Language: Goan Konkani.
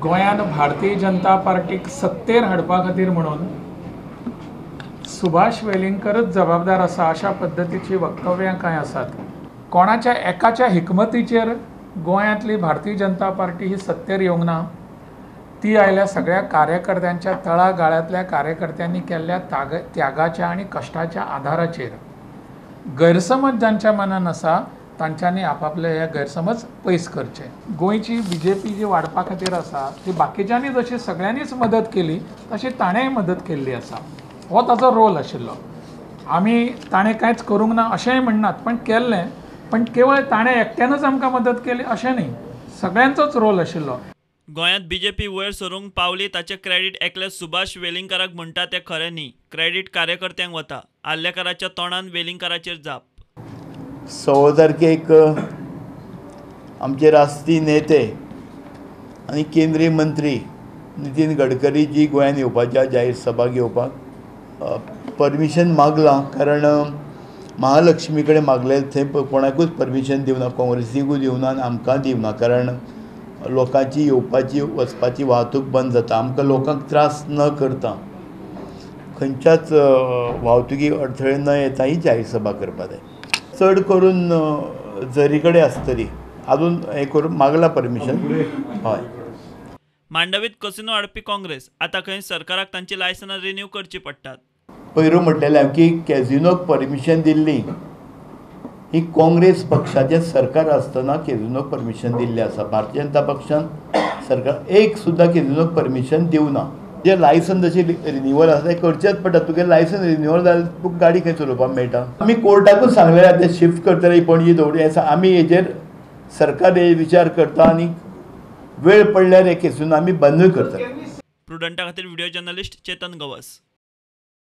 गोंयांत भारतीय जनता पार्टीक सत्तेर हाडपा खातीर म्हणून सुभाष वेलिंगकरच जबाबदार आसा अशा पद्दतीची वक्तव्यां कांय आसात. कोणाच्या एकाच्या हिकमतीचेर गोंयांतली भारतीय जनता पार्टी ही सत्तेर येवंक ना, ती आयल्या सगळ्या कार्यकर्त्यांच्या तळागाळांतल्या कार्यकर्त्यांनी केल्ल्या त्यागाच्या आनी कश्टाच्या आधाराचेर. गैरसमज जांच्या मनान आसा तांच्यांनी आपापले हे गैरसमज पयस करचे. गोंयची बी जे पी जी वाडपा खातीर आसा ती बाकीच्यांनी जशी सगळ्यांनीच मदत केली तशी ताणेंय मदत केल्ली आसा. हो ताजो रोल आशिल्लो. आमी ताणें कांयच करूंक ना अशेंय म्हणनात, पण केल्लें, पण केवळ ताणें एकट्यानूच आमकां मदत केली अशें न्ही, सगळ्यांचोच रोल आशिल्लो. गोंयांत बीजेपी वयर सरूंक पावली ताचें क्रेडीट एकल्या सुभाष वेलिंगकाराक म्हणटा तें खरें न्ही. क्रेडीट कार्यकर्त्यांक वता. आर्लेकाराच्या तोंडान वेलिंगकाराचेर जाप. 16 तारखेक आमचे राष्ट्रीय नेते आनी केंद्रीय मंत्री नितीन गडकरी जी गोंयांत येवपाच्या जाहीर सभा घेवपाक परमिशन मागलां, कारण महालक्ष्मी कडेन मागलें थंय कोणाकूच परमिशन दिवना, काँग्रेसीकूय दिवना आनी आमकां दिवना, कारण लोकांची येवपाची वचपाची वाहतूक बंद जाता. आमकां लोकांक त्रास न करता खंयच्याच वाहतुकी अडथळे न येता ही जाहीर सभा करपाक जाय. चड करून जरी कडेन आसतली, अजून हें करून मागला परमिशन. हय. मांडवीत कसिनो हाडपी काँग्रेस आतां खंय सरकाराक तांची लायसनां रिन्यू करची पडटात. पयरू म्हटलेलें की कॅझिनोक परमिशन दिल्ली ही काँग्रेस पक्षाचें सरकार आसतना कॅझिनोक परमिशन दिल्लें आसा. भारतीय जनता पक्षान सरकार एक सुद्दां कॅझिनोक परमिशन दिवना. जे लायसन जशें रिन्युअल आसा तें करचेंच पडटा. तुगेलें लायसन रिन्युअल जाल्यार तुका गाडी खंय चलोवपाक मेळटा. आमी कोर्टाकूच सांगलेलें तें शिफ्ट करतले पणजी दवरी आसा. आमी हेजेर सरकार हे विचार करता आनी वेळ पडल्यार हे कॅसिनो आमी बंदूय करतले. प्रुडंटा खातीर व्हिडिओ जर्नलिस्ट चेतन गवस.